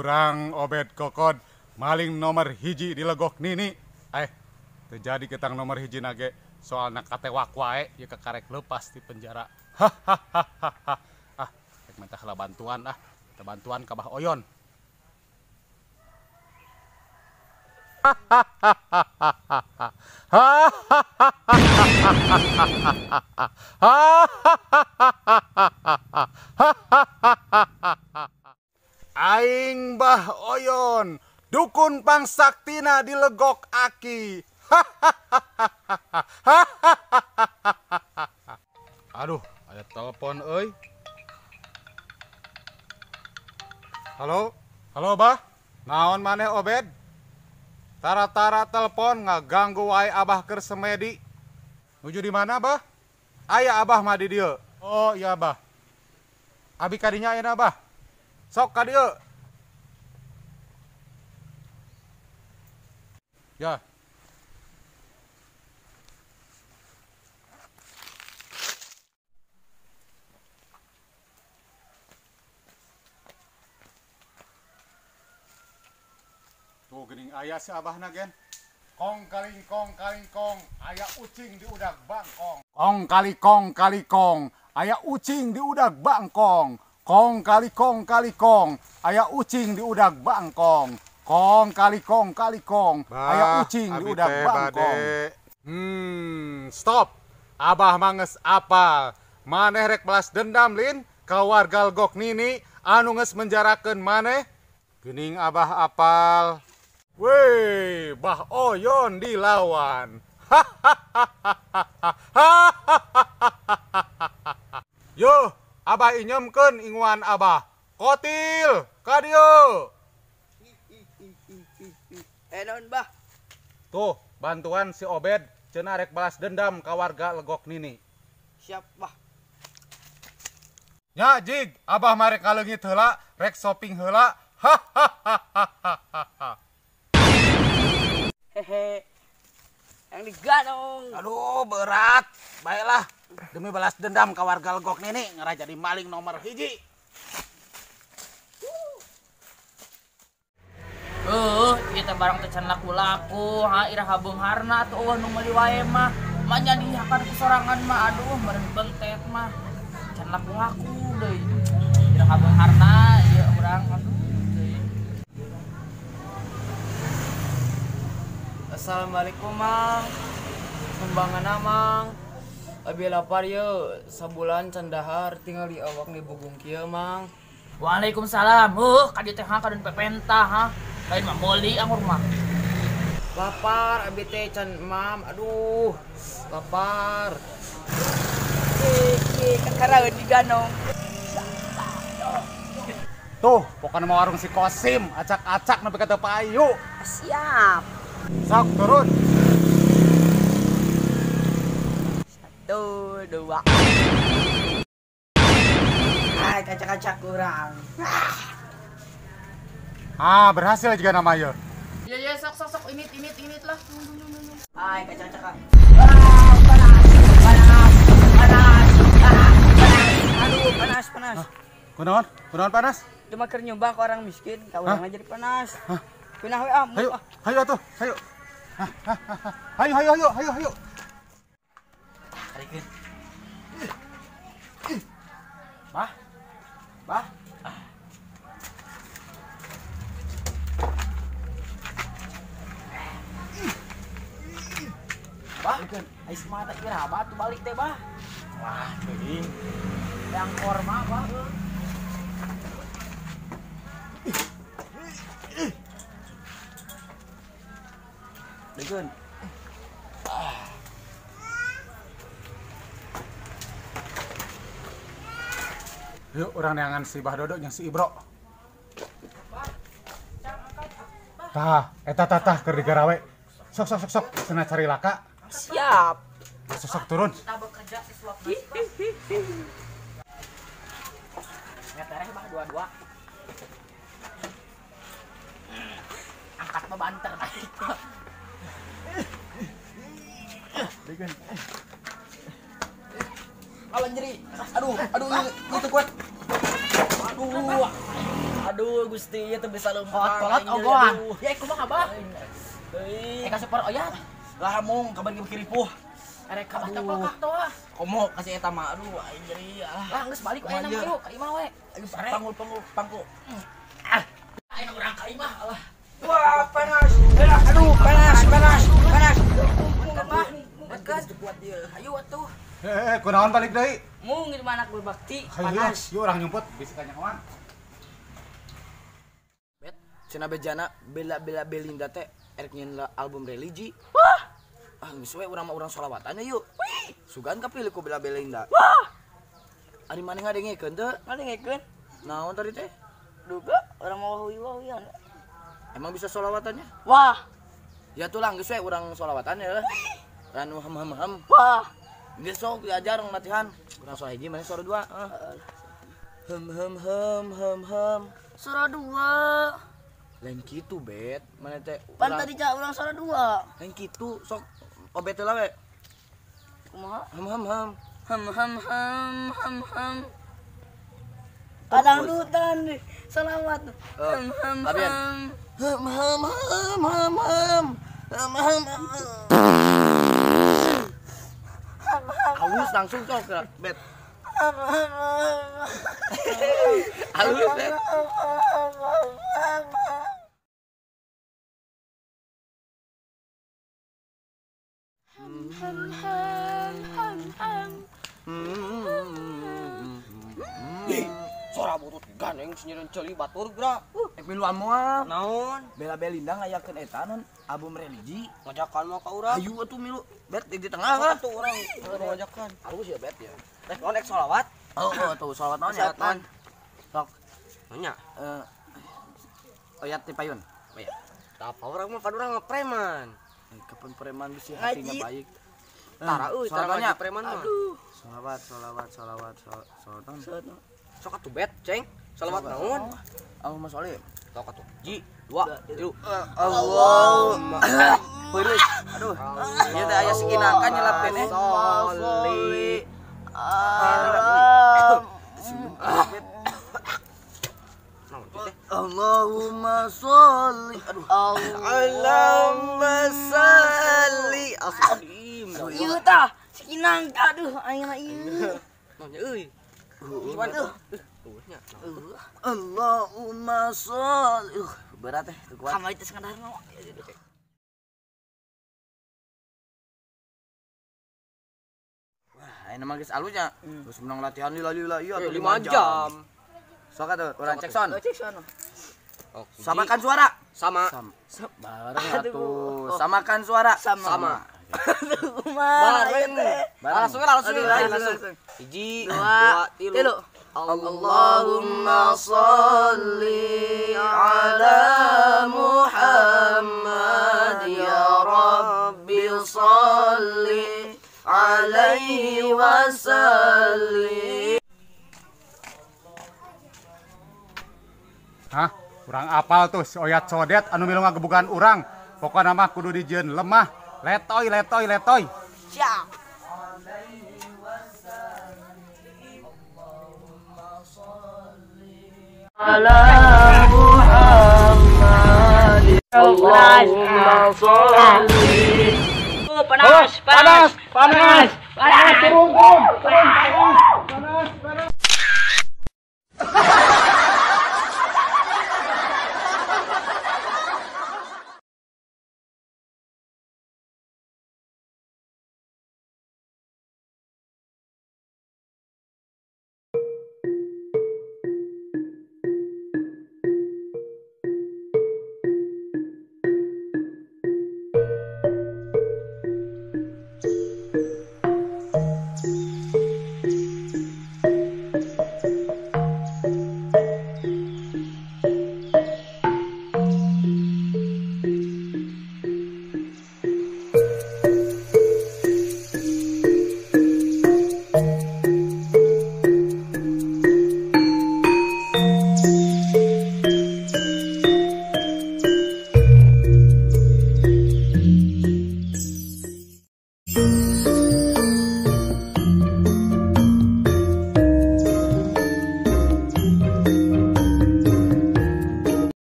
Urang Obed Kokod maling nomor hiji di Legok Nini. Terjadi ketang nomor hiji nage soalna katewak wae ieu kakarek lepas di penjara. Hahaha. Ah, rek minta heula bantuan ah. Minta bantuan ka Bah Oyon. Aing Bah Oyon, dukun pangsaktina di Legok Aki. Aduh, ada telepon euy. Halo, halo Bah. Naon maneh Obed? Tara-tara telepon ngaganggu wae Abah keur semedi. Nuju di mana Bah? Aya Abah mah di dieu. Oh iya Bah. Abi kadinya ayeuna Bah. Sok ka dieu. Ya. Tuh geuning aya si Abahna gen. Kong kaling kong kaling kong, aya ucing di udag bangkong. Kong kali kong kali kong, aya ucing di udag bangkong. Kong kali kong kali kong, aya ucing di udag bangkong. Kong kali kong kali kong, aya ucing di udag bangkong. Stop. Abah manges apal. Maneh rek balas dendam lin ka warga Legok Nini anu geus menjarakeun maneh. Geuning Abah apal. Weh, Bah Oyon dilawan. Yo, Abah inyemkeun inguan Abah. Kotil, ka dieu. Naon Bah? Tuh, bantuan si Obed cenah rek balas dendam ka warga Legok Nini. Siap, Bah. Nya jig, Abah mah rek kaleungit heula, rek shopping heula. Hahaha. Hehe. Yang diganong. Aduh, berat. Baiklah, demi balas dendam ka warga Legok Nini ngarah jadi maling nomor hiji. Kita barang teh can laku-laku, ha iraha beungharna atuh eueuh nu meuli wae mah. Manya dihakan ku sorangan mah, aduh meureun bentet mah. Can laku-laku deui. Iraha beungharna ieu urang aduh deui. Assalamualaikum Mang. Sumbangan Mang. Abi lapar ye, sabulan can dahar tinggal di awak di bugung kieu Mang. Waalaikumsalam. Ka dieu teh ha kadon pepenta ha. Lain mah meuli anggur mah. Lapar abi teh can mam, aduh. Lapar. Kakaraeun diganong. Tuh, pokoknya mau warung si Kosim, acak-acak nepi ka teu payu. Siap. Sok turun. 1, 2. Hai, kacak-kacak kurang. Ah, berhasil juga namanya. Ya ya, sok sok sok init init init lah. Hai, kacak-kacak. Ah, panas, panas, panas, ah, panas. Aduh, panas, panas. Kunaon? Kunaon panas? Cuma keur nyumbang ke orang miskin, ka urang jadi panas. Hah? Pindah we ah. Hayu, hayu atuh, hayu. Hayu, hayu, hayu, hayu, hayu. Tarikeun. Bah. Bah. Bah, ai mata kira batu balik teh, Bah. Wah, teuing. Yang korma, Bah. Dekeun. Yuk, urang neangan si Bah Dodo jeung si Ibro. Tah, eta tatah keur digarawe. Sok sok sok sok, cenah cari laka. Siap. Sok sok turun. Kita bekerja sesuap. Ngetereh Bah dua-dua. Angkat mah banter. Alan nyeri. Aduh, aduh, itu kuat. Aduh. Aduh. Aduh Gusti ieu teh bisa leumpang. Kolot ogohan. Ya kumaha Abah? Euy. Ka super oyat. Lah mung kabar ge kiripuh. Arek ka teh kokak toh. Komo kasih eta mah aduh aing nyeri ah. Lah geus balik we nang yuk ka imah we. Panggul panggul pangku. Ah. Aing urang ka imah alah. Wah, panas. Aduh, panas, panas, panas. Bekas kuat ieu. Hayu atuh. Kunaon balik deui? Mung di mana berbakti, panas. Yuk urang nyumput bisi kanyahoan. Bet, cenah bejana bela-bela Belinda teh erek nyeun album religi. Wah. Ah, geus we urang mah urang sholawatan yuk. Wih. Sugan kapilih ku Bella Belinda. Wah. Ari maneh ngadengekeun teu? Ngadengekeun. Naon tadi teh? Duga urang mau wahuy-wahuyan. Emang bisa sholawatannya? Wah. Ya tuh lah, geus we urang sholawatannya lah. Ranu hem hem hem. Wah. Geus sok diajar latihan. Urang suara hiji maneh suara dua. Hem hem hem hem hem. Suara dua. Lain kitu bet, maneh teh. Pan tadi cak urang suara dua. Lain kitu sok obet heula we. Kumaha? Hem hem hem. Hem hem hem hem hem. Padang dutan deh, selawat. Hem hem hem. Hem hem hem hem hem. Hem hem hem. Halus langsung sok bet. Halus bet. Hem hem hem hem hem. Sora butut gandeng sinyeun ceuli batur geura. Ek miluan moal. Naon? Bella Belinda ngayakeun eta non album religi. Ngajakan mah ka urang. Hayu atuh milu. Bet di tengah lah. Atuh urang ngajakan. Halus ya bet ya. Rek naon ek sholawat? Oh, tuh sholawat naon ya? Naon? Sok. Nanya. Oyat ti payun. Oh ya. Tah apa urang mah pan urang mah preman. Kapan preman bisi hatinya baik. Tara euy, tara ngaji preman mah. Aduh. Sholawat, sholawat, sholawat, sholawat. Sok atuh bet, ceng. Sholawat naon? Allahumma sholli. Sok atuh. Ji, dua, tilu. Allahumma. Peureuy. Aduh. Ieu teh aya sikinangka nyelap keneh. Sholli. Allahumma sholli. Aduh. Allahumma sholli. Aslim. Ieu tah sikinangka aduh aing mah ieu. Naon euy? Gimana tuh? Allahumma sholli. Berat teh kuat. Kamari teh sakadarna. Wah, ayeuna mah geus alusnya. Geus menang latihan lila-lila ieu atuh 5 jam. Sok atuh urang cek sound. Cek sound. Samakan suara. Sama. Bareng atuh. Samakan suara. Sama. Bareng. Langsung langsung langsung. 1 2 3. Allahumma sholli ala Muhammad ya Rabbi sholli alaihi wasallim. Hah, urang apal tuh si oyat codet anu milu ngagebugan urang. Pokona mah kudu dijieun lemah, letoy letoy letoy. Siap. Ala Muhammad Allahumma sholli. Panas, panas, panas, panas, turun, turun, panas, panas, panas.